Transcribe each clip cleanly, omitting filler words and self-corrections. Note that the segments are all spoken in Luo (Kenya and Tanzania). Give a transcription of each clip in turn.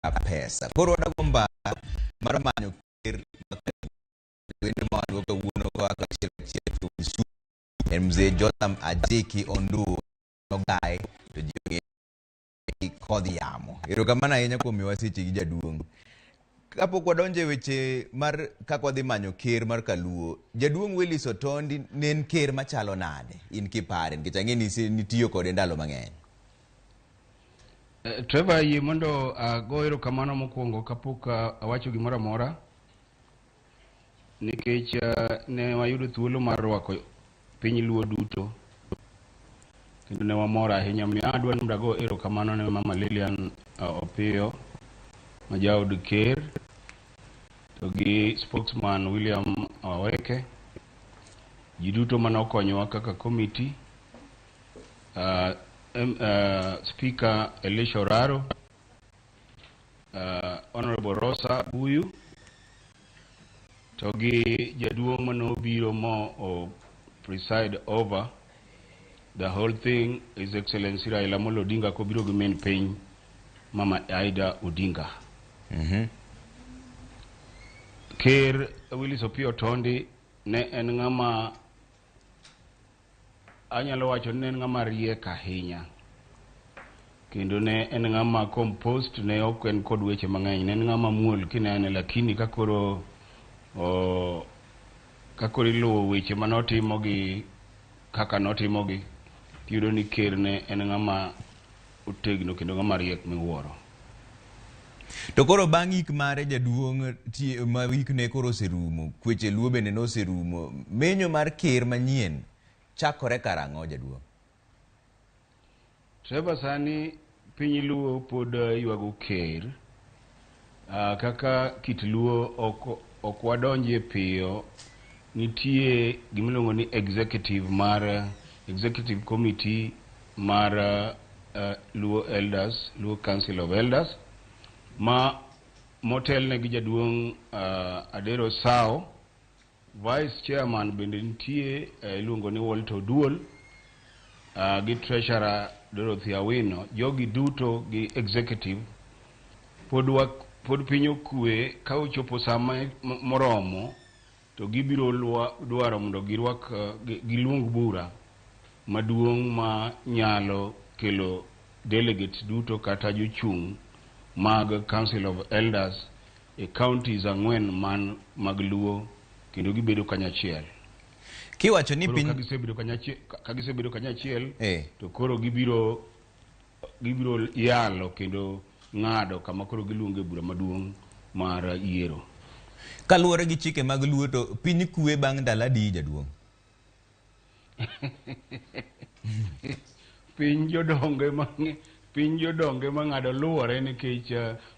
Pesa. Koro wadago mbaka mar manyo ker wendo ma wan go kawuono koa kachiel kachiel to Kisumu en mzee Jotham Ajiki Onduo Ogai to ji ong'e ni kodh yamo. Erokamano ahinya kuom miyowa seche gi jaduong'. Kapok wadonjo e weche mar kaka wadhi manyo ker mar Kaluo, jaduong' Willis Otondi ne en ker machalo nade in kipare nikech ang'e ni nitiyo kode ndalo mang'eny. Trevor, yie mondo ago erokamano mokwongo kapok awacho gimoro amora nikech ne wayudo thuolo mar rwako piny Luo duto kendo ne wamor ahinya. Omiyo adwa ni mondo ago erokamano ne Mama Lilian Opiyo ma jaod ker to gi spokesman William Aweke, ji duto mane okonyowa kaka committee, Speaker Elisha Oraro, Honorable Rosa Buyu, to gi jaduong' manobiro mo o preside over the whole thing, His Excellency Raila Amolo Odinga kobiro gi min piny Mama Aida Odinga. Ker Willis Opiyo Otondi ne en ng'ama anyalo wacho ni ne en ng'ama riek ahinya kendo ne en ng'ama composed, ne ok en kod weche mang'eny, ne en ng'ama muol kinene, lakini ka koro o, ka koro iluwo weche manotimo gi kaka notimogi, tiyudo ni ker ne en ng'ama otegno kendo ng'ama riek miwuoro. To koro bang' ik mare jaduong' ma ikne koro oserumo, kweche Luo bende noserumo, menyo mar ker manyien chakore karang'o jaduong'? Trevor, sani piny Luo pod ywago ker. Kaka kit Luo ok wadonjie piyo, nitie gimiluongo ni executive mar executive committee mar Luo Elders, Luo Council of Elders, ma motelne gi jaduong' Adero Sao. Vice chairman bende nitie, iluongo ni Walter Oduol, gi treasurer Dorothy Awino. Jogi duto gi executive pod, wa, pod piny okwe. Ka ochopo sama moromo to gibiro dwaro mondo girwak, giluong bura maduong' ma nyalo kelo delegates duto kata jochung' mag Council of Elders e counties 4 man mag Luo kendo gibedo kanyachiel. Kiwacho ni Koro piny ka gisebedo kanyachiel to koro gibiro yalo kendo ng'ado kama koro giluongo e bura maduong' mar yiero. Kaluwore gi chike mag Luo to piny kwe bang' ndalo adi jaduong'? Piny jodonge ema ng'ado luwore nikech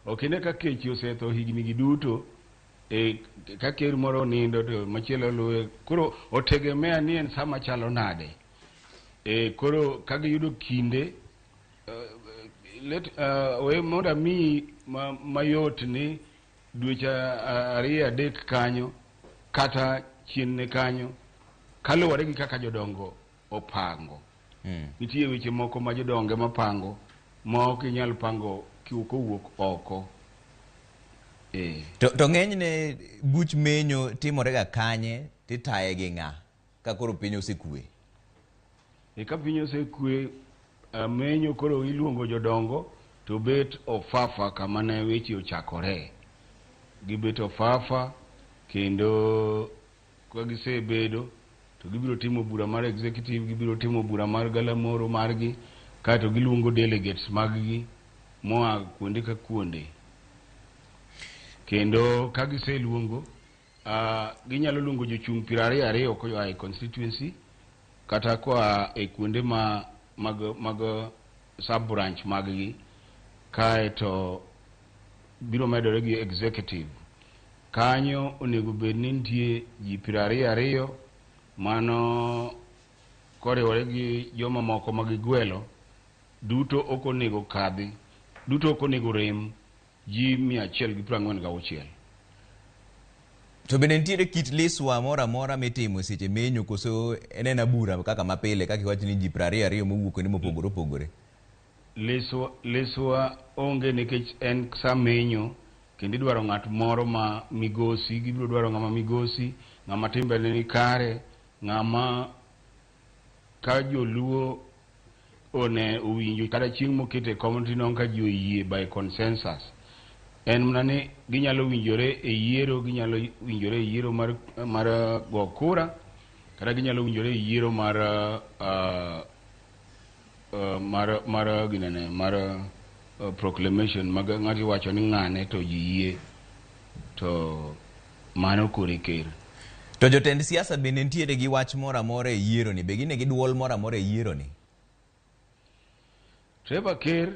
ok ine ka kech osetho higni gi duto, ka ker moro onindo to machielo luwe, koro otegemea ni en sama chalo nade. Koro ka giyudo kinde, let we mondo amiyi mayot ni dweche 2 3 kanyo kata chien ne kanyo kaluwore gi kaka jodongo opango. Nitie weche moko ma jodongo ema pango ma ok inyal pango kowuok oko. To ng'enyne buch menyo timore ga kanye titaye gi ng'a ka koro piny osekwe? Ka piny osekwe, menyo koro iluongo jodongo to bet ofafa kama ne weche ochakore. Gibet ofafa kendo ka gisebedo to gibiro timo bura mar executive, gibiro timo bura mar galamoro margi, kaeto giluongo delegates mag-gi moa kuonde ka kuonde. Kendo ka giseluongo, ginyalo luongo jochung' 22 koa e constituency kata koa e kuonde ma mag sub branch mag-gi, kaeto biro medore gi executive. Kanyo onego bed ni nitie ji 22 mano koriwore gi joma moko ma gigwelo duto ok onego kadhi, duto ok onego rem ji 146. To bende nitiere kit liswa moro amora mitimo e seche menyo koso en ena bura kaka mapile kaka iwacho ni ji 22 mowuok kuonde mopogore opogore? Liswa onge nikech en sa menyo kendo idwaro ng'at moro ma migosi, gibiro dwaro ng'ama migosi, ng'ama timbene ni kare, ng'ama ka joluo one owinjo kata chieng' mokete kom tineno ka ji oyie by consensus. En mana ni ginyalo winjore e yiero, ginyalo winjore e yiero mar go kura, kata ginyalo winjore e yiero mar mar ginene mar proclamation mag ng'ato iwacho ni ng'ane to ji yie to mano kore ker. To jotend siasa bende nitiere gi wach moro amora e yiero ni? Be gin gi duol moro amora e yiero ni? Trevor, ker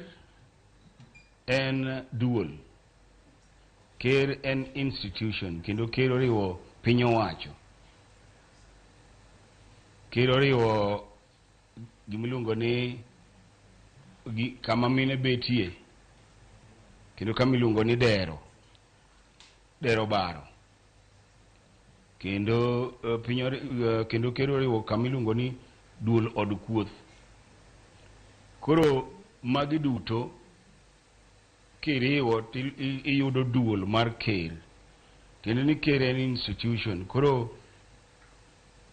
en duol. Ker en institution kendo ker oriwo piny owacho. Ker oriwo gimiluongo ni kama mine betie kendo kama iluongo ni dero, dero baro. Kendo piny kendo ker oriwo kama iluongo ni duol od kuoth. Koro magi duto kiriwo to iyudo duol mar ker. Tiende ni ker en institution. Koro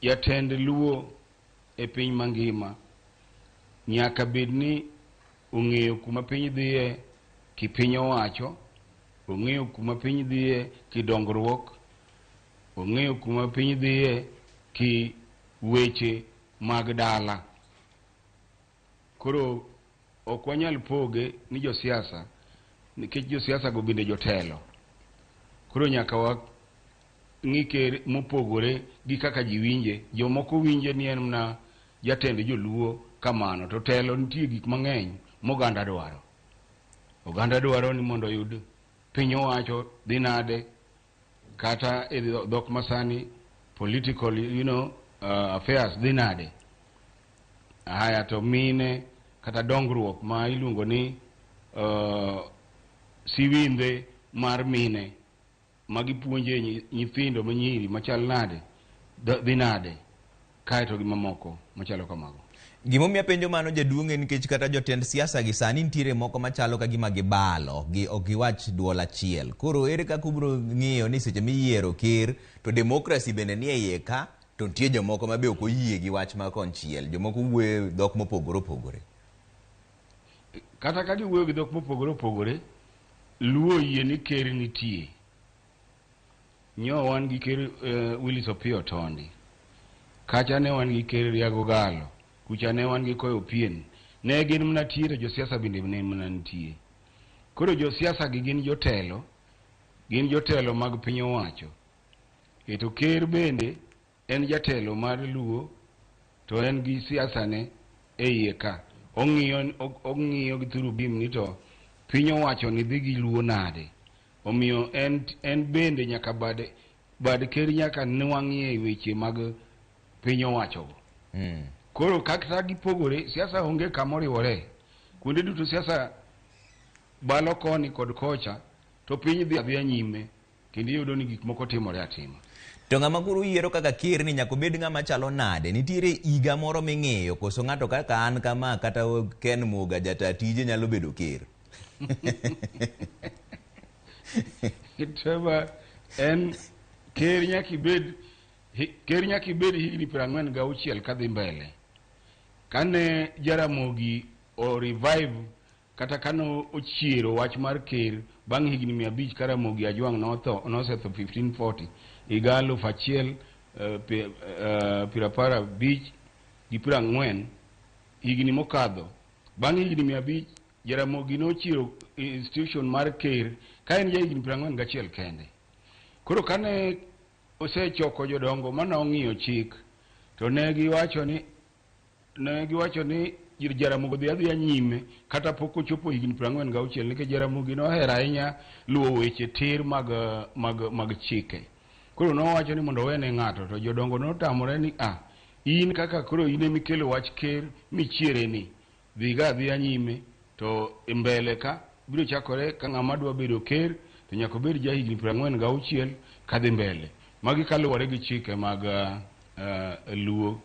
jatend Luo e piny mangima nyaka bed ni ong'eyo kuma piny dhiye kipiny owacho, ong'eyo kuma piny dhiye kidongruok, ong'eyo kuma piny dhiye ki weche mag dala. Koro ok wanyal poge ni josiasa nikech josiasa go bende jotelo. Koro nyaka wang'i ker mopogore gi kaka ji winje. Jomoko winje ni en mana jatend joluo kamano, to telo nitie gik mang'eny moganda dwaro. Oganda dwaro ni mondo oyud piny owacho dhi nade, kata e dhok masani political affairs dhi nade. Haya to mine kata dongruok ma iluongo ni siwindhe mar mine magipuonje nyithindo manyiri machal nade dhi nade, kaeto gi mamoko machalo kamago. Gimomiyo apenjo mano jaduong' en nikech kata jotend siasa gi sani nitiere moko machalo ka gima gibalo, gi ok giwach duol achiel. Koro ere kaka ubiro ng'iyo ni seche miyiero ker to demokrasi bende nie iye ka, to nitie jomoko ma be ok oyie gi wach ma konchiel, jomoko wuoyo dhok mopogore opogore. Kata ka giwuoyo gi dhok mopogore opogore, Luo oyie ni ker nitie. Nyo wan gi ker Willis Opiyo Otondi. Kacha ne wan gi ker Riago Galo. Kucha ne wan gi Koyo Pien. Ne gin mana tie to josiasa bende ne mana nitie. Koro josiasa gi gin jotelo, gin jotelo mag piny owacho. E to ker bende en jatelo mar Luo to en gi siasa ne e iye ka. Ong'iyo gi thurubim ni to piny owacho ni dhi gi Luo nade. Omiyo en bende nyaka bad ker nyaka nwang'ie weche mag piny owacho go. Koro kata gipogore, siasa onge kama oriwore. Kuonde duto siasa balo koni kod kocha, to piny dhi adhiya nyime, kendo iyudo ni gik moko timore atima. To ng'ama koro yiero kaka ker ni nyaka obed ng'ama chalo nade? Nitiere higa moro ming'iyo koso ng'ato kaka an kama kata Ken Muga jata tije nyalo bedo ker? Trevor, en ker nyaka ibed ker nyaka ibed higni 46 kadhi mbele. Kane Jaramogi o revive kata kane ochiero wach mar ker bang' higni 500 ka Ramogi Ajwang' notho, nosetho 1540 higa 1000 15 gi 40 higni mokadho. Bang' higni 500 Jaramogi nochiero institution mar ker ka en ja higni 41 kende. Koro kane osechoko jodongo mane ong'iyo chik to ne giwacho ni Jaramogi dhi adhiya nyime kata pok ochopo higni 46 nikech Jaramogi nohero ahinya luwo weche tir mag chike. Koro nowacho ni mondo owene ng'ato to jodongo notamore ni in kaka koro in emikelo wach ker michiere ni dhiga adhiya nyime to mbele ka biro chakore ka ng'ama dwa bedo ker to nyaka obed ja higni 46 kadhi mbele. Magi kaluwore gi chike mag Luo.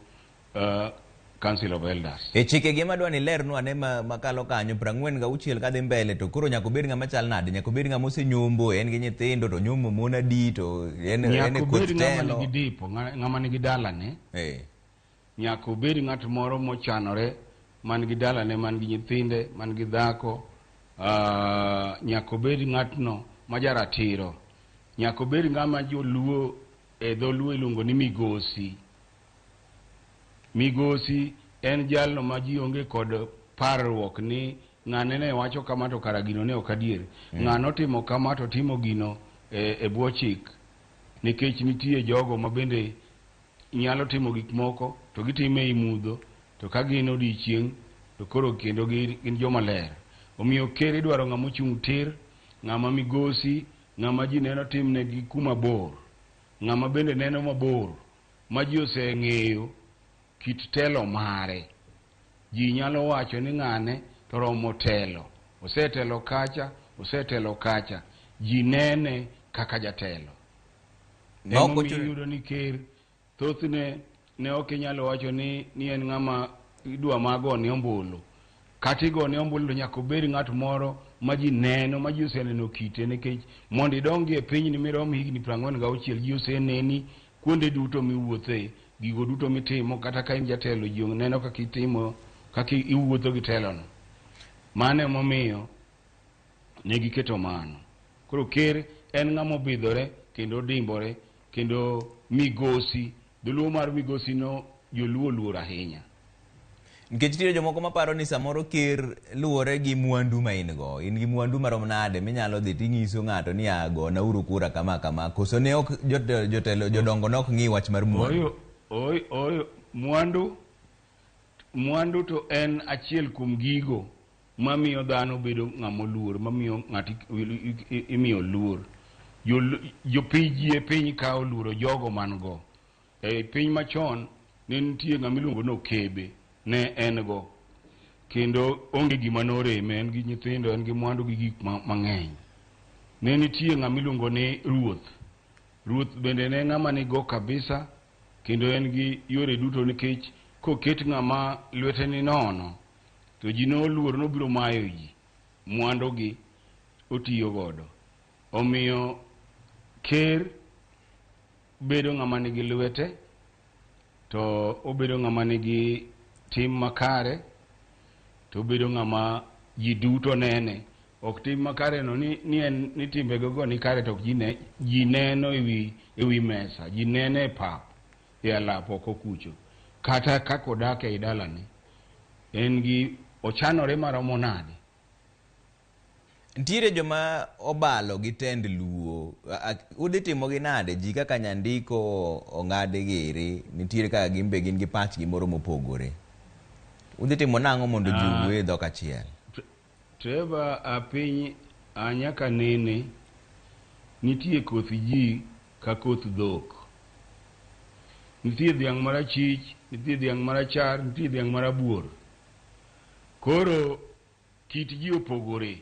Council of Elders. E chike gi ema dwa ni lernwa ane makalo kanyo 46 kadhi mbele to koro nyaka obed ng'ama chal nade? Nyaka obed ng'ama osenyombo, en gi nyithindo to nyombo mon adi to en e Nyaka koth obed ng'ama telo. nigi dipo, ng'ama nigi dalane. Nyaka obed ng'at moro mochanore, man gi dalane, man gi nyithinde, man gi dhako. Nyaka obed ng'atno ma jaratiro. Nyaka obed ng'ama joluo e dholuo iluongo ni migosi. Migosi en jalno ma ji onge kod parruok ni ng'ane ne wacho kama to kara gino ne ok adier. Ng'ano timo kama to timo gino e bwo chik. Nikech nitie jogo ma bende nyalo timo gik moko to gitime ei mudho, to ka gin odiechieng' to koro kendo gin joma ler. Omiyo ker idwaro ng'ama ochung' tir, ng'ama migosi, ng'ama ji neno timne gi kuma bor, ng'ama bende neno mabor, ma ji oseng'eyo kit telo mare. Ji nyalo wacho ni ng'ane to romo telo, osetelo kacha, osetelo kacha. Ji nene kaka jatelo. Ma ok Emomiyo ochuno- iyudo ni ker thothne ne ok inyalo wacho ni en ng'ama idwa ma gone ombulu. Kata igone ombulu to nyaka obed ng'at moro ma ji neno, ma ji oseneno kite, nikech mondo idongi e pinyni mirom higni 46 ji oseneni kuonde duto miwuothe, gigo duto mitimo, kata ka in jatelo ji neno kaka itimo, kaka iwuotho gi telono. Mano emomiyo ne giketo mano. Koro ker en ng'ama obidhore kendo odimbore kendo migosi. Dholuo mar migosi no joluo oluoro ahinya. Nikech nitie jomoko maparo ni samoro ker luwore gi mwandu ma in go. In gi mwandu marom nade minyalo dhi ting'iso ng'ato ni a gona uru kura kama kama. Koso ne ok jotelo jodongo ne ok ng'i wach mar mwandu. Oyo, oyo, mwandu to en achiel kuom gigo mamiyo dhano bedo ng'ama oluor, mamiyo ng'ato imiyo luor. Jopiny ji e piny ka oluoro jogo man go. E piny machon ne nitie ng'ama iluongo ni Okebe, ne en go. Kendo onge gima noreme, en gi nyithindo, en gi mwandu gi gik mang'eny. Ne nitie ng'ama iluongo ni ruoth. Ruoth bende ne ng'ama nigo kabisa, kendo en gi yore duto, nikech koket ng'ama lwete ni nono, to ji noluor nobiro mayo ji mwandu gi otiyo godo. Omiyo ker bedo ng'ama nigi lwete, to obedo ng'ama nigi tim makare, to obedo ng'ama ji duto nene. Ok tim makare no ni en ni timbego go ni kare, to ok ji neno ewi mesa, ji nene e pap, e alap oko kucho. Kata kaka odak ei dalane, en gi ochanore maromo nade. Nitiere joma obalo gi tend Luo. Udhi timo gi nade? Ji kaka Nyandiko, Ong'ade giri, nitiere kaka gin be gin gi pachgi moro mopogore. Udhi timo nang'o mondo ji owuo e dhok achiel? Trevor, piny nyaka nene nitie koth ji ka koth dhok. Nitie dhiang' marachich, nitie dhiang' marachar, nitie dhiang' marabuor. Koro kit ji opogore,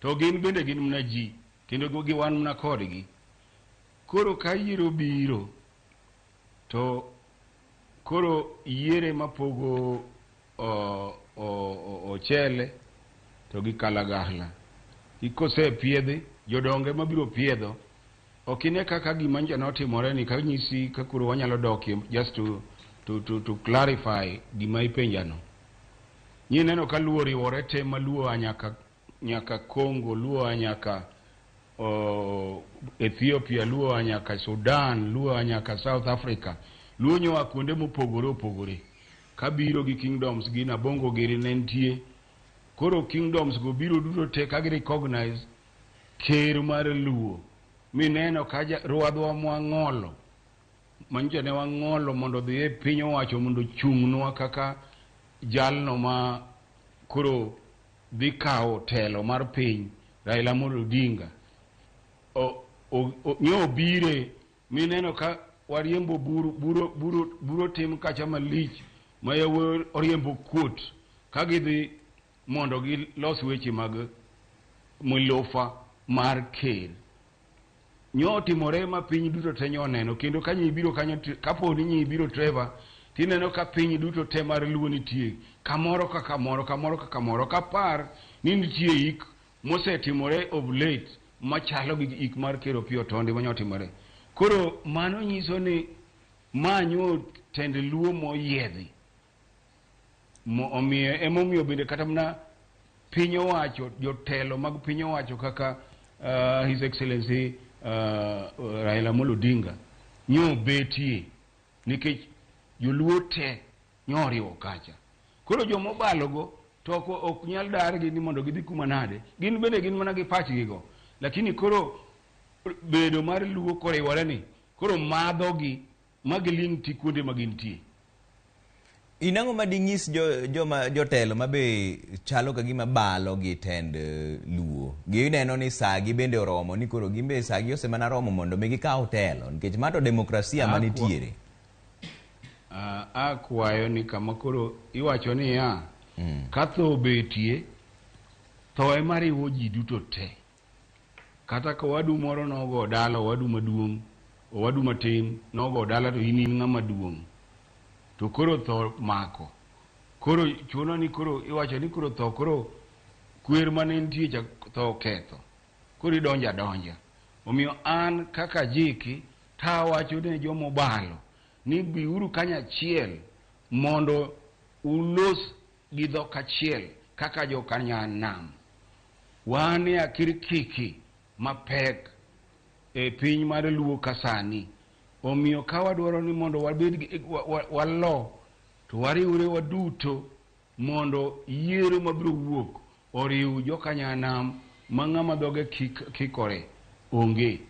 to gin bende gin mana ji, kendo gi wan mana kodgi. Koro ka yiero biro, to koro yiere mapogo ochele to gi kalagakla. Kosepiedhi, jodonge mabiro piedho, ok ine kaka gima nyocha notimore ni kanyisi ka koro wanyalo dokie just to clarify gima ipenjano. Nyi neno ka Luo oriwore te ma Luo a nyaka Congo, Luo a nyaka Ethiopia, Luo a nyaka Sudan, Luo a nyaka South Africa. Luo nyoa kuonde mopogore opogore. Kabiro gi kingdoms gi Nabongo giri ne nitie. Koro kingdoms go biro duto te ka gi recognize ker mar Luo. Mineno ka rwadhwa mwang'olo, manyicha ne wang'olo mondo odhi e piny owacho mondo ochung'nwa kaka jalno ma koro dhi kawo telo mar piny, Raila Amolo Odinga. Nyo obire mineno ka wariembo buru, buru, buru, buru tim kacha malich ma yawuoyi oriembo kuot ka gidhi mondo gilos weche mag milufa mar ker. Nyo otimore ma piny duto te nyo oneno, kendo ka nyi biro kanyo, kapo ni nyi biro Trevor, Tineno ka piny duto te mar Luo nitie kamoro ka kamoro, kamoro ka kamoro. Kapar ni nitie ik mosetimore of late machalo gi ik mar Ker Opiyo Otondi manyotimore. Koro mano nyiso ni ma nyo tend Luo moyiedhi. Omiyo emomiyo bende kata mana piny owacho, jotelo mag piny owacho kaka His Excellency Raila Amolo Odinga nyo betie nikech joluo te nyo oriwo kacha. Koro joma obalogo to ok nyal dargi ni mondo gidhi kuma nade. Gin bende gin mana gi pachgi go. Lakini koro bedo mar Luo koriwore ni koro madhogi ma giling' ti kuonde ma gintie. In ang'o ma ding'is joma jotelo ma be chalo ka gima balo gi tend Luo? Gineno ni saa gi bende oromo ni koro gin be saa gi osemana romo mondo mi gikaw telo nikech ma to demokrasia manitiere. Akwayo ni kama koro iwacho niya, ka tho betie, tho ema riwo ji duto te. Kata ka owadu moro nogo dala, owadu maduong', owadu matin nogo dala to in in ng'ama duong'. To koro tho mako. Koro chuno ni koro iwacho ni koro tho koro kwer mane nitie cha tho oketho. Koro idonjo adonja. Omiyo an kaka Jiki tawacho ne joma obalo ni biuru kanyachiel mondo ulos gi dhok achiel kaka jokanyanam. Wan e akirkiki mapek e piny mar Luo ka sani. Omiyo ka wadwaro ni mondo wabed gi, walo to wariwre waduto mondo yiero mabiro wuok oriw jokanyanam ma ng'ama dhoge kikore onge.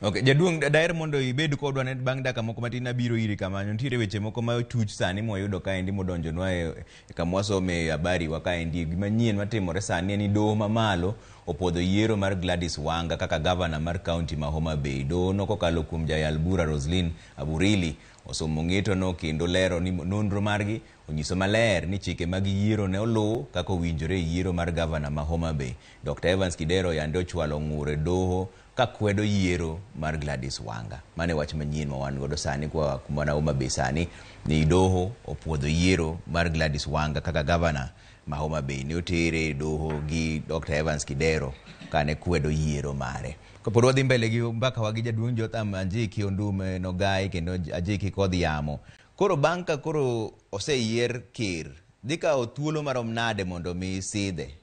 Okay, jaduong' daher mondo ibed kodwa ne bang' dakika moko matin abiro iri kamano. Nitiere weche moko ma otuch sani mwayudo kaendi modonjonwa e kama wasome habari wa kaendi. Gima nyien matimore sani en ni doho mamalo opuodho yiero mar Gladys Wanga kaka gavana mar kaunti ma Homa Bay. Doho no kokalo kuom jayal bura Roslyn Aburili osomo ng'etono kendo lero ni nonro margi onyiso maler ni chike mag yiero ne oluw kaka owinjore e yiero mar gavana ma Homa Bay. Dr. Evans Kidero yande ochwalo ng'ur e doho ka kwedo yiero mar Gladys Wanga. Mano e wach manyien ma wan godo sani kwa kuma Homa Bay sani ni doho opuodho yiero mar Gladys Wanga kaka gavana ma Homa Bay. Ne otere e doho gi Dr. Evans Kidero kane kwedo yiero mare. Kapod wadhi mbele gi mbaka wa gi jaduong' Jotham Anjiki Ondume Nogai kendo Anjiki Kodh Yamo. Koro bang' ka koro oseyier ker, dhi kawo thuolo marom nade mondo mi sidhe?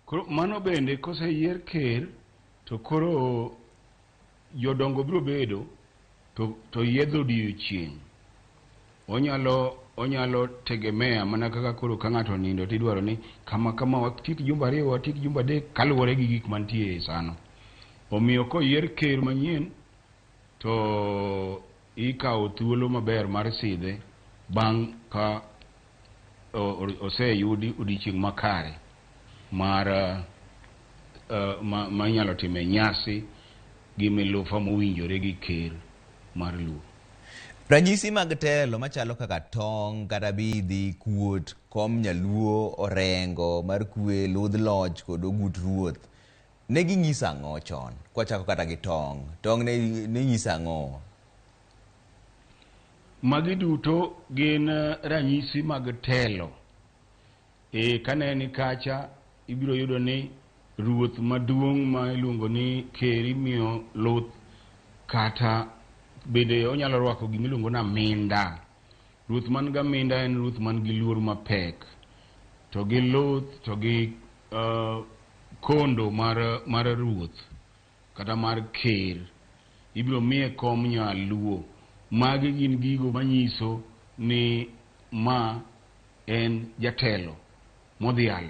Koro mano bende koseyier ker to koro jodongo biro bedo to yiedho odiochieng'. Onyalo tegemea mana kaka koro ka ng'ato onindo tidwaro ni kama kama watiek jumbe ariyo, watiek jumbe adek kaluwore gi gik mantie e sano. Omiyo koyier ker manyien to ikawo thuolo maber mar sidhe bang' ka oseyudi odiochieng' makare mar ma inyalo time nyasi gi milufa mowinjore gi ker mar Luo. Ranyisi mag telo machalo kaka tong' kata bidhi, kuot, kom nyaluo, orengo mar kwe, ludh loch kod ogut ruoth ne ginyiso ang'o chon? Kwachako kata gi tong'. Tong' ne nyiso ang'o? Magi duto gin ranyisi mag telo. Kane ni kacha ibiro yudo ni ruoth maduong' ma iluongo ni ker imiyo luth kata bende onyalo rwako gima iluongo ni aminda. Ruoth man gi aminda en ruoth man gi luor mapek. To gi luth to gi kondo mar ruoth kata mar ker ibiro miye kom nyaluo. Magi gin gigo manyiso ni ma en jatelo modhial.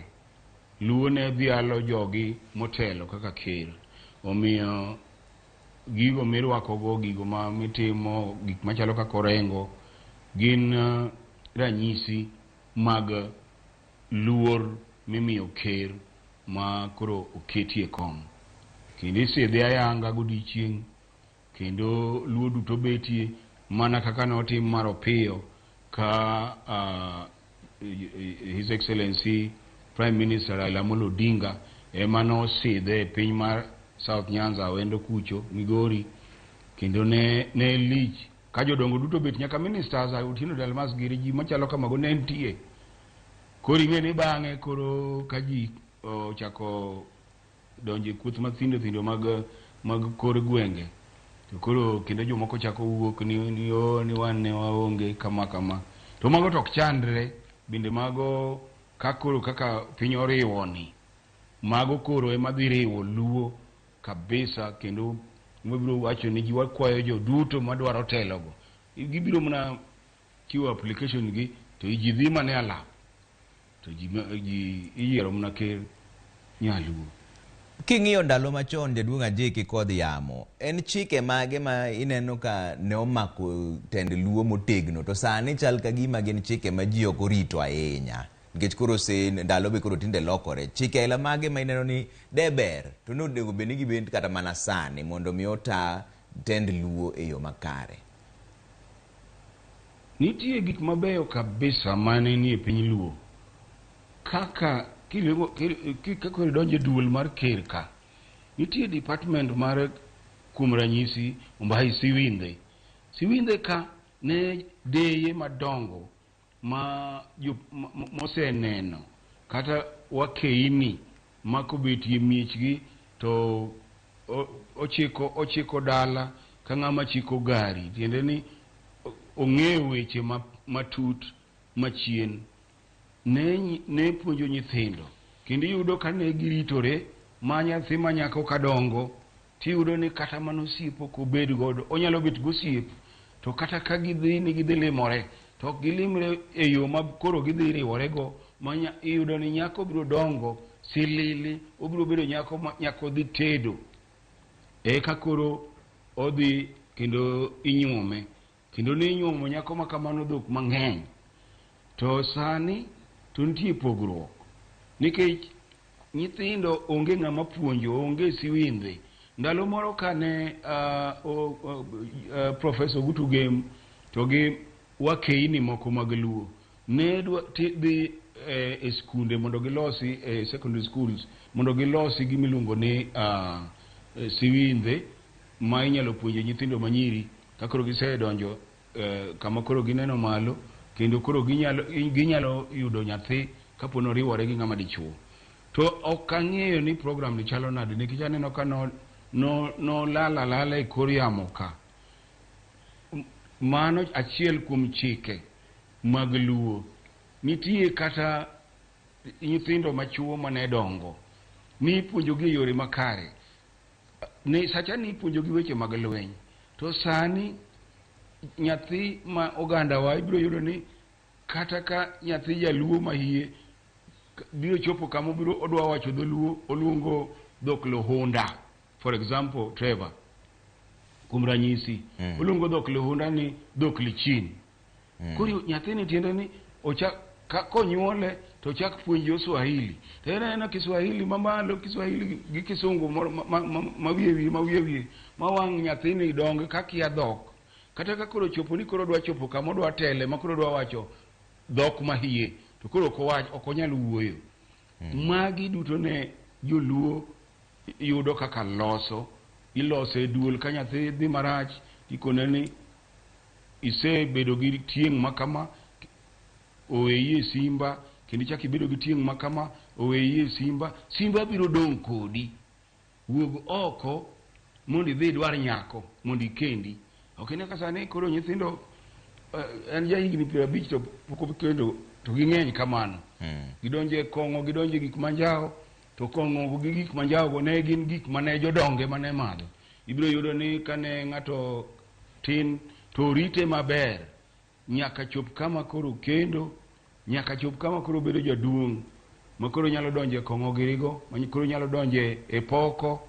Luo ne dhialo jogi motelo kaka ker. Omiyo gigo mirwakogo, gigo ma mitimo, gik machalo kaka orengo gin ranyisi mag luor mimiyo ker ma koro oketie kom. Kendo isidhe ayanga godiochieng' kendo luo duto betie mana kaka notim mar Opiyo ka His Excellency Prime Minister Raila Amolo Odinga ema nosidhe e piny mar South Nyanza, Awendo kucho, Migori, kendo ne lich Ka jodongo duto bet nyaka ministers, Otieno Dalmas giri ji machalo kamago ne nitie. Koro ing'e ni bang'e koro ka ji ochako donjo e kuoth mathindo thindo mag kor gwenge, to koro kendo jomoko chako wuok ni oh, ni wan ne waonge kama kama. To mago to ok chandre, bende mago ka koro kaka piny oriwo ni, mago koro ema dhi riwo Luo kabisa. Kendo wabiro wacho ni ji wakwayo jo duto madwaro telogo, gibiro mana chiwo application gi to ji dhi mana e alap to ji iyiero mana ker nyaluo. King'iyo ndalo machon, jaduong' Ajiki kodh yamo, en chike mage ma ineno ka ne omako tend Luo motegno, to sani chal ka gima gin chike ma ji ok orito ahinya, nikech koro se ndalo be koro tinde lokore. Chike aila mage ma ineno ni de ber to nonego bed ni gibed kata mana sani mondo mi ota tend Luo e yo makare? Nitie gik mabeyo kabisa mane nie piny Luo, kaka kaka idonjo e duol mar ker ka, nitie department mar, kuom ranyisi, Ombai Siwindhe. Siwindhe ka ne deye madongo ma moseneno kata wakeini ma kobetie miechgi to ochiko dala ka ng'ama chiko gari, tiende ni ong'eyo weche matut machien ne puonjo nyithindo. Kendo iyudo ka ne giritore ma nyathi ma nyako kadongo, tiyudo ni kata mana osiep ok obed godo, onyalo bet gosiep to kata ka gidhi ni gidhi limore to ok gilimre e yo ma koro gidhi riworego, ma iyudo ni nyako biro dongo silili, obiro bedo nyako ma nyako dhi tedo eka koro odhi kendo inyuome. Kendo ne inyuomo nyako ma kamano dhok mang'eny. To sani to nitie pogruok, nikech nyithindo onge ng'ama puonjo, onge siwindhe. Ndalo moro kane Professor Ogutu Gem to gi wakeini moko mag Luo ne dhi e skunde mondo gilosi e secondary schools, mondo gilosi gimiluongo ni siwindhe ma inyalo puonje nyithindo manyiri ka koro gisedonjo kama koro gineno malo, kendo koro ginyalo yudo nyathi kapo ni oriwore gi ng'ama dichuo. To ok ang'eyo ni program ni chalo nade, nikech aneno ka no lal alala e kor yamo ka. Mano achiel kuom chike mag Luo. Nitie kata nyithindo machuo mane dongo ni ipuonjogi e yore makare, ni sacha ni ipuonjogi weche mag lweny, to sani nyathi ma ogandawa ibiro yudo ni kata ka nyathi jaluo ma hie biro chopo kama obiro odwa wacho dholuo, oluongo dhok Luhunda, for example, Trevor, kuom ranyisi, oluongo dhok Luhunda ni dhok Lichin. Koro nyathini tiende ni ochak konyuole to ochak puonjo Swahili, to en anena Kiswahili mamalo, Kiswahili gi Kisungu moro ma wiye wiye ma wiye wiye ma wang' nyathini dong ka kia dhok. Kata ka koro chopo ni koro dwa chopo kama odwa tele ma koro dwa wacho dhok ma hie, to koro ok owach, ok onyal wuoyo. Magi duto ne joluo yudo kaka loso iloso e duol. Ka nyathi dhi marach, ikone ni isebedo gi tieng' ma kama, oweyi e simba, kendo ichak ibedo gi tieng' ma kama, oweyi e simba, simba biro dong' kodi. Wuog oko mondo idhi idwar nyako mondo ikendi. Ok ine ka sani koro nyithindo en ja higni 50 to pok okendo, to ging'eny kamano. Gidonjo e kong'o, gidonjo e gik manjawo, to kong'o gi gik manjawo go ne gin gik mane jodonge mane madho. Ibiro yudo ni kane ng'ato tin to orite maber nyaka chop kama koro kendo, nyaka chop kama koro bedo jaduong' ma koro nyalo donjo e kong'o girigo, ma koro nyalo donjo e poko,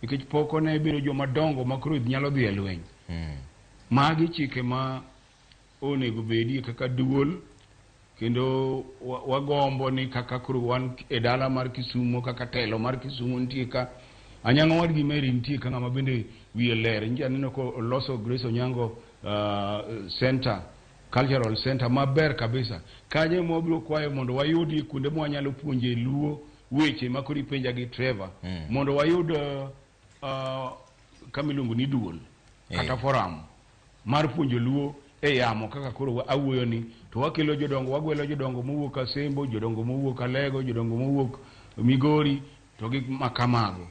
nikech poko ne bedo joma dongo ma koro nyalo dhi e lweny. Magi chike ma onego bedie kaka duol, kendo wagombo ni kaka koro wan e dala mar Kisumo, kaka telo mar Kisumo nitie ka Anyango wadgi Mary nitie ka, ng'ama bende wiye ler. Nje aneno ko oloso Grace Onyango Center, Cultural Center maber kabisa. Kanyo ema wabiro kwayo mondo wayudie kuonde ma wanyalo puonje Luo weche ma koro ipenja gi Trevor, mondo wayud kama iluongo ni duol kata forum. mar puonjo Luo e yamo kaka koro awuoyo ni to wakelo jodongo, wagwelo jodongo mowuok Asembo, jodongo mowuok Alego, jodongo mowuok Migori to gi makamago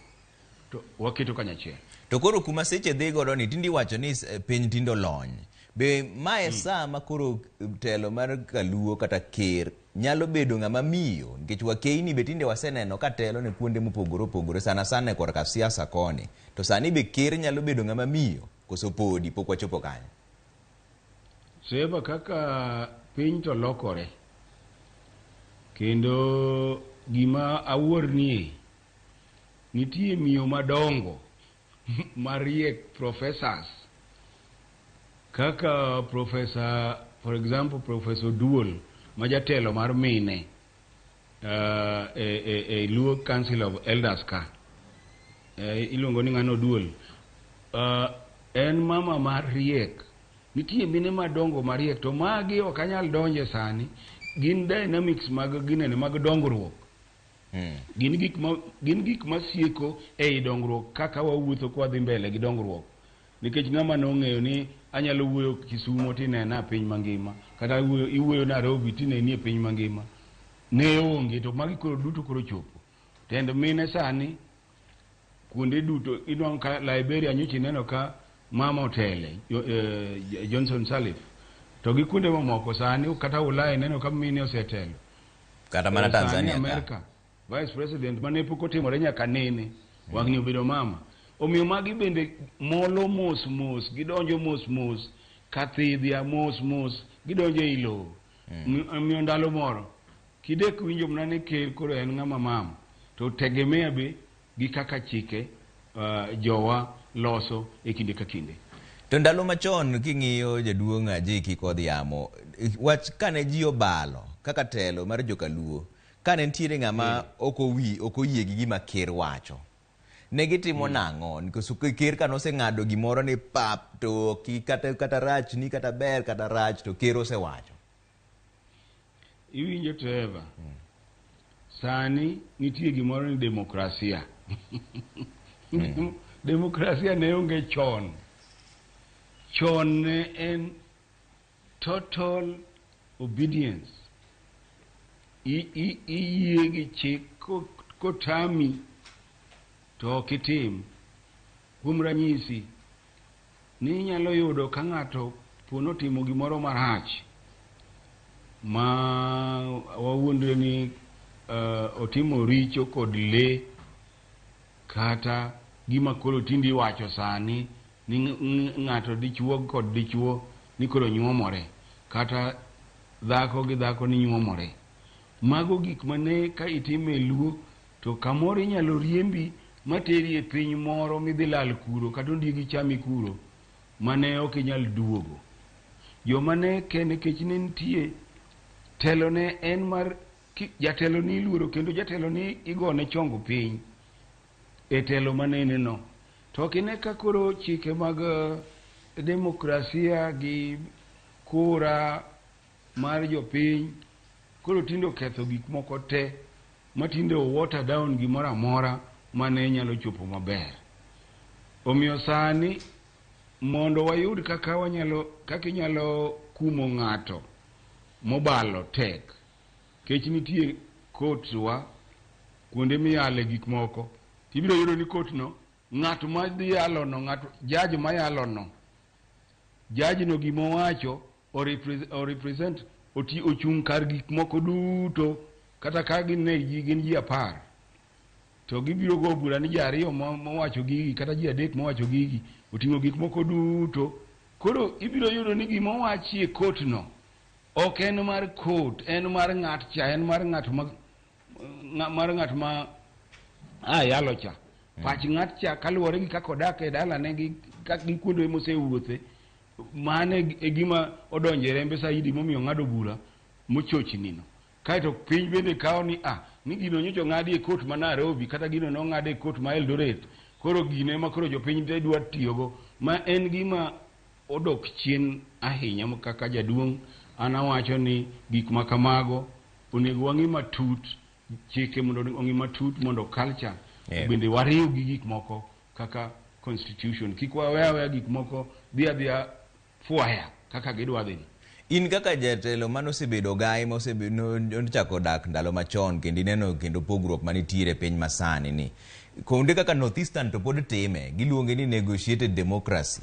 to waketo kanyachiel. To koro kuma seche dhi godo ni tinde iwacho ni piny tinde olony. Be mae saa ma koro telo mar kaluo kata ker nyalo bedo ng'ama miyo nikech wakeyni be tinde waseneno ka telo ne kuonde mopogore opogore sana sana e korka siasa koni. To sani be ker nyalo bedo ng'ama miyo koso podi pok wachopo kanyo? Seba kaka piny to lokore kendo gima awuornie nitie miyo madongo mariek, professors kaka professor, for example, Professor Duol ma jatelo mar mine e Luo Council of Elders ka iluongo ni ng'ano Duol, en mama mariek. Nitie mine madongo mariek to magi ok anyal donje sani, gin dynamics mag ginene mag dongruok. Gin gik ma sieko ei dongruok kaka wawuotho kwadhi mbele gi dongruok, nikech ng'ama nong'eyo ni anyalo wuoyo Kisumo tinena e piny mangima kata iwuoyo Nairobi tineni e piny mangima ne onge, to magi koro duto koro chopo tend mine sani kuonde duto. Inwang'o ka Liberia nyocha ineno ka mama otele, Johnson Sirleaf, to gi kuonde mamoko sani kata Ulaya ineno ka mine osetelo. Kata mana Sani Tanzania ka. America vice president mane pok otimore nyaka nene wang'ni obedo mama. Omiyo magi bende molo mos mos, gidonjo mos mos kathidhia mos mos gidonjo ei lowo. Omiyo ndalo moro kidek winjo mana ni ker koro en ng'ama mama to tegemea be gi kaka chike jowa loso e kinde ka kinde. To ndalo machon king'iyo jaduong' Ajiki kodh yamo, wach kane ji obalo kaka telo mar jokaluo, kane nitiere ng'ama ok oyie gi gima ker wacho, ne gitimo nang'o? Koso ker ka noseng'ado gimoro ni pap to ok kata rach ni kata ber kata rach to ker osewacho. Iwinjo Trevor, sani nitie gimoro ni demokrasia. Demokrasia ne onge chon. Chon ne en total obedience. Iyie gi chik, kotami to ok itim. Kuom ranyisi, ni inyalo yudo ka ng'ato po notimo gimoro marach ma wawuondre ni otimo richo kod lee kata gima koro tinde iwacho sani ni ng'ato dichuo kod dichuo ni koro nyuomore kata dhako gi dhako ni nyuomore. Mago gik mane ka itimo e Luo to kamoro inyalo riembi materi e piny moro midhi lal kuro kata ondiegi chami kuro mane ok inyal duogo. Joma ne ke nikech ne nitie telo ne en mar jatelo ni iluoro kendo jatelo ni igone chongo piny e telo manene no. To ok ine ka koro chike mag demokrasia gi kura mar jopiny koro tinde oketho gik moko te matinde o water down gimoro amora mane nyalo chopo maber. Omiyo sani mondo wayud kaka wanyalo kaka inyalo kumo ng'ato mobalo tek kech nitie courts wa kuonde miyale gik moko tibiro yudo ni court no ng'at ma dhi yalo no, ng'at judge ma yalo no, judge no gimowacho o represent oti ochung' kar gik moko duto kata ka gin ne ji gin ji 10 to gibiro go bura ni ji ariyo mowacho gigi kata ji adek mowacho gigi oting'o gik moko duto. Koro ibiro yudo ni gima owachi e court no ok en mar court, en mar ng'at cha, en mar ng'at ma mar ng'at ma a yalo cha. Pach ng'at cha kaluwore gi kaka odak e dalane gi gi kuonde mosewuothe mano e gima odonjo e rembe saidi momiyo ong'ado bura mochochnino. Kaeto piny bende kawo ni ah ni gino nyocha ong'adi e court ma Nairobi kata gino nong'ad e court ma Eldoret, koro gino ema koro jopiny te dwa tiyogo ma en gima odok chien ahinya. Kaka jaduong' an awacho ni gik ma kamago onego wang'i matut, chike mondo ong'i matut mondo culture bende wariw gi gik moko kaka constitution, kik wawe aweya gik moko dhi adhiya. fwaya kaka gidwa dhi. In kaka jatelo manosebedo gai mosechako dak ndalo machon kendo ineno kendo pogruok manitiere e piny masani ni kuonde kaka North Eastern to pod time, giluonge ni negotiated democracy,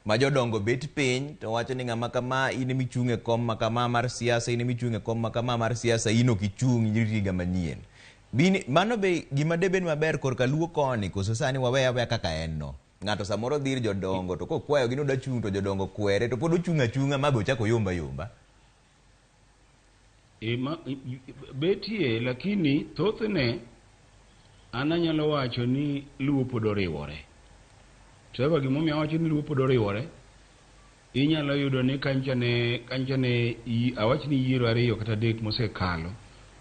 ma jodongo bet piny to wacho ni ng'ama kama in emichung' e kom ma kama mar siasa, in emichung' e kom ma kama mar siasa, in ok ichung' irit higa manyien. Bini, mano be gima debed maber korka Luo koni koso sani waweya aweya kaka en no? Ng'ato samoro dhi ir jodongo to kokwayogi ni odwa chung' to jodongo kwere to pod ochung' achung'a ma be ochako oyomb ayomba. E, ma, betie lakini thothne an anyalo wacho ni Luo pod oriwore. Trevor, gimomiyo awacho ni Luo pod oriwore, inyalo yudo ni kancha ne awach ni yiero 2 kata 3 mosekalo,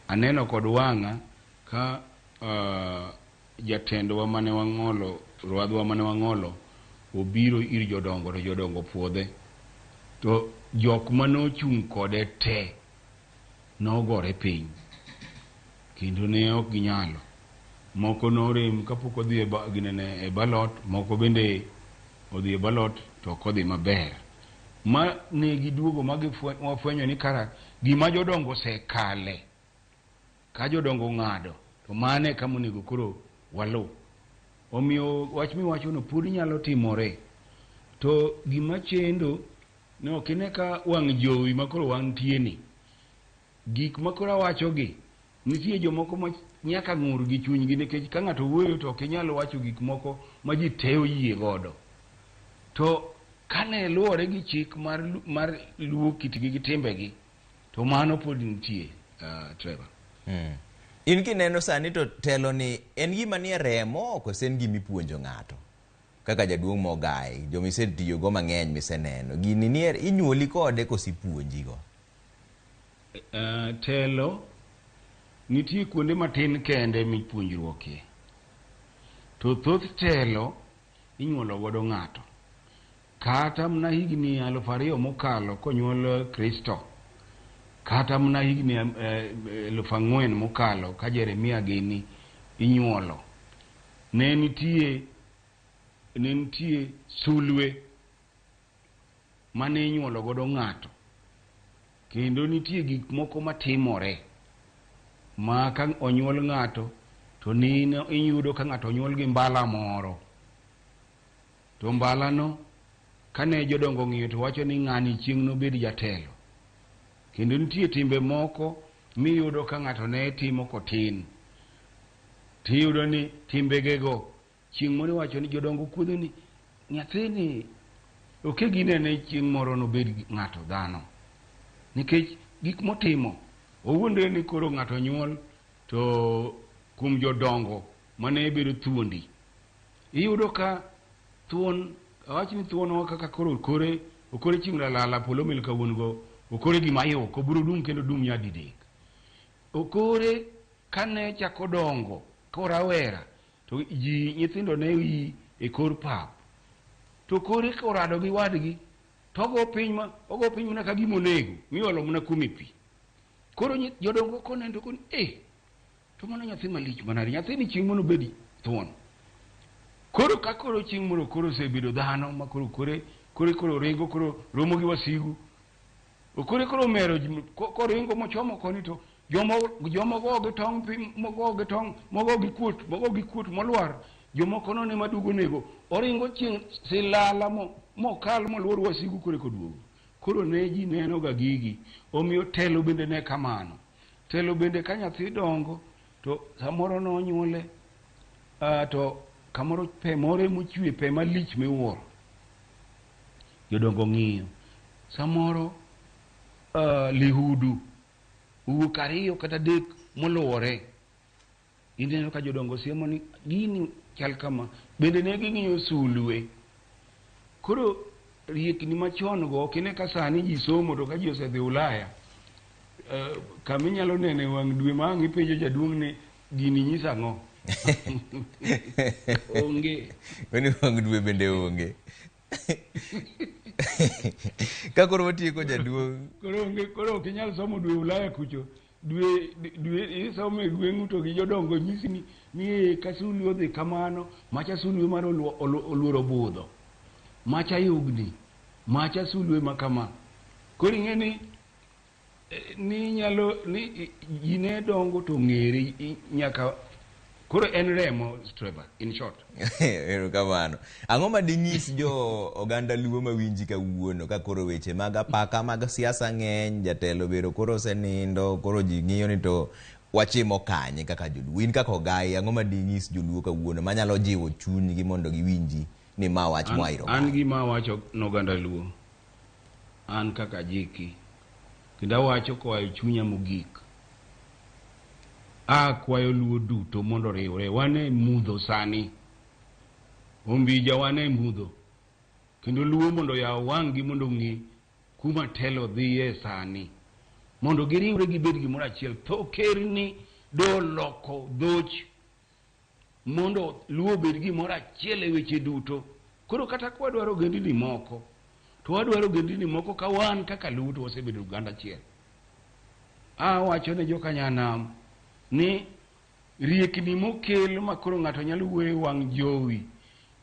aneno kod wang'a ka jatendwa mane wang'olo, rwadhwa mane wang'olo, obiro ir jodongo to jodongo puodhe. To jok manochung' kode te nogore piny kendo ne ok ginyalo. Moko norem kapok odhi e ballot, moko bende odhi e ballot to ok odhi maber. Ma ne giduogo ma wafwenyo ni kara gima jodongo osekale, ka jodongo ong'ado, to mano e kama onego koro waluw. Omiyo wach miwachono pod nyalo timore. To gima chendo ne ok ine ka wang' jowi ma koro wantie ni. Gik ma koro awachogi, nitie jomoko ma nyaka ng'ur gi chunygi nikech ka ng'ato wuoyo to ok inyal wacho gik moko ma ji te oyie godo. To kane luwore gi chik mar luwo kitgi gi timbegi, to mano pod nitie, Trevor. In kineno sani to telo ni en gima nie remo koso en gima ipuonjo ng'ato? Kaka jaduong' mogai, joma isetiyogo mang'eny miseneno, gini nie inyuoli kode koso ipuonjigo? Telo nitie kuonde matin kende mipuonjruokie. To thoth telo inyuolo godo ng'ato. Kata mana higni 2000 mokalo konyuol Kristo, kata mana higni 4000 mokalo ka Jeremia gini inyuolo, ne nitie sulwe mane inyuolo godo ng'ato. Kendo nitie gik moko matimore ma ka onyuol ng'ato to iyudo ka ng'ato onyuol gi mbala moro. To mbalano kane jodongo ong'iyo to wacho ni ng'ani chieng' nobed jatelo. Kendo nitie timbe moko miyudo ka ng'ato ne timo kotin. Tiyudo ni timbegego chieng' moro iwacho ni jodongo kuodho ni nyathini ok ginene chieng' moro nobed ng'ato dhano. Nikech gik motimo owuondre ni koro ng'ato nyuol to kuom jodongo mane bedo thuondi. Iyudo ka thuon, awach ni thuon wa kaka koro okore chieng' lalala polo mil kawuon go, okore gima iwuok, obiro dum kendo dum nyadidek. Okore kane chako dongo korawera to ji nyithindo ne yi e kor pap. To kore korado gi wadgi to ogo piny ma ogo piny mana ka gima onego miolo mana kuome pi. Koro jodongo koneno to koni, to mano nyathi malich manade, nyathini chieng' moro nobed thuon. Koro ka koro chieng' moro koro osebedo dhano ma koro kore koro ringo koro romo gi wasigu. Okore koro omero ji, koringo mochomo koni to jomo go gi tong' pi, mogo gi tong', mogo gi kuot, mogo gi kuot molwar, jomoko none maduogo nego. Oringo chieng' silala mokal moluor wasigu kore koduogo. Koro ne ji neno ga gigi. Omiyo telo bende ne kamano. Telo bende ka nyathi dongo to samoro nonyuole, to kamoro pe moro emochwe, pe malich miwuoro. Jodongo ng'iyo. Samoro lihudu owuok 2 kata 3 moluwore. Ineno ka jodongo siemo ni gini chal kama. Bende ne ging'iyo sulwe. Koro riekni machon go ok ine ka sani ji somo to ka ji osedhi Ulaya, kama inyalo nene wang' dwe ma ang' ipenjo jaduong' ni gini nyisa ang'o? Onge. Weni wang' dwe bende onge. Ka koro watieko jaduong'. Koro onge, koro ok inyal somo dwe Ulaya kucho. Dwe, dwe isomo e gweng'u to gi jodongo nyisi ni ka sulwe odhi kamano, macha sulwe mar oluoro budho. Macha yugni. Macha sulwe ma kama. Koro ing'e ni ni nyalo ni ji ne dongo to ng'ere nyaka koro en remo Trevor in short. Erokamano. Ang'o ma ding'is jo oganda Luo mawinji kawuono ka koro weche mag apaka mag siasa ng'eny, jatelo bero koro osenindo, koro ji ng'iyo ni to wachimo kanye kaka joluo. In kaka ogai, ang'o ma ding'is joluo kawuono manyalo jiwo chunygi mondo giwinji ni ma wach moa ir An ogai? gima awacho noganda Luo, an kaka Jiki, kendo awacho koa e chunya mogik. Akwayo Luo duto mondo oriwre. Wan e mudho sani. Ombija wan e mudho. Kendo Luo mondo oyaw wang'gi mondo ong'e kuma telo dhiye sani. Mondo giriwre gibed gimoro achiel. Tho ker ni do loko dhoch mondo Luo obed gimoro achiel e weche duto. Koro kata ka wadwaro ogendini moko, to wadwaro ogendini moko ka wan kaka Luo to wasebedo oganda achiel. Awacho ne joka nyanam ni riekni mokel ma koro ng'ato nyalo wuoyo e wang' jowi,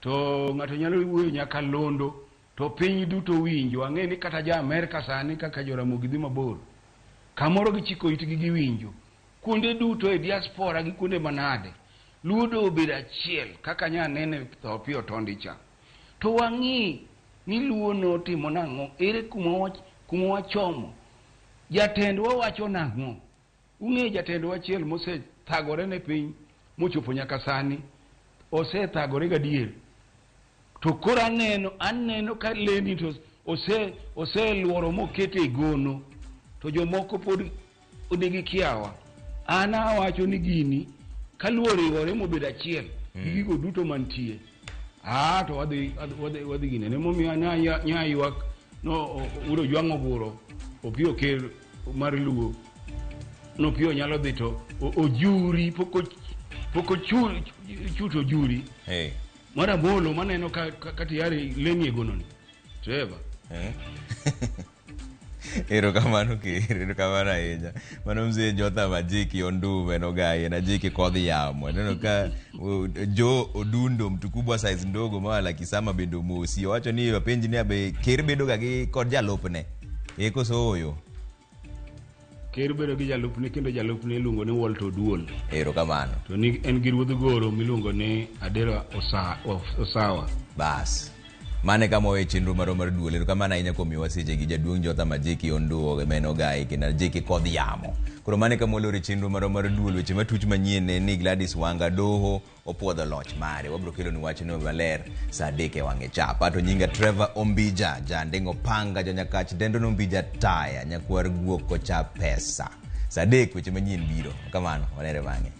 to ng'ato nyalo wuoyo nyaka londo, to piny duto winjo. Ang'e ni kata ja Amerka sani kaka Joramogi dhi mabor, kamoro gichiko itgi giwinjo. Kuonde duto e diaspora gi kuonde manade, Luo do obedo achiel kaka nya nene tho Opiyo Otondi cha. To wang'i ni Luo notimo nang'o, ere kuma wachomo. Jatendwa wacho nang'o? Ung'eyo jatendwa achiel mosethagore ne piny mochopo nyaka sani, osethagore gadier. To koro aneno ka leni to oseluoro mokete e gono, to jomoko pod nigi kiawa. An awacho ni gini kaluo oriwore mobedo achiel gi gigo duto mantie, to wadhi gine. Emomiyo nya ywak no uro jwang'o guro Opiyo ker mar Luo Nopiyo nyalo dhi to ojuri pok ochuto ojuri. Hey. Mar Amolo maneno ka tayari leni e gononi. Trevor. Erokamano ker, erokamano ahinya. Mano mzee Jotham Ajiki Ondume en ogai, en Ajiki kodh yamo. Aneno ka Jo Odundo mtu kubwa size ndogo ma wala Kisama bende omosi. Owacho ni apenj ni abe ker bedo ga gi kod jalupne. E koso oyo? Ker bedo gi jalupne kendo jalupne iluongo ni Walter Oduol. Erokamano. To ni en gi ruodh goro miluongo ni Adera Osawa. Bas. Mane kama owe chenro marwa mar duol. Erokamano ahinya kuom miyowa seche gi jaduong' Jotham Ajiki Onduo meno ogai kendo Ajiki kodh yamo. Koro mane kama walore chenro marwa mar duol. Weche matuch manyien en ni Gladys Wanga doho opuodho loch mare. Wabiro kelonu wachno maler saa 3 e wang'e chapa. To nyinga Trevor Ombija, janding'o panga, janyakach dendo no Ombija taya, nyakwar guok kocha pesa. Saa 3 weche manyien biro. Kamano, wanere bang'e.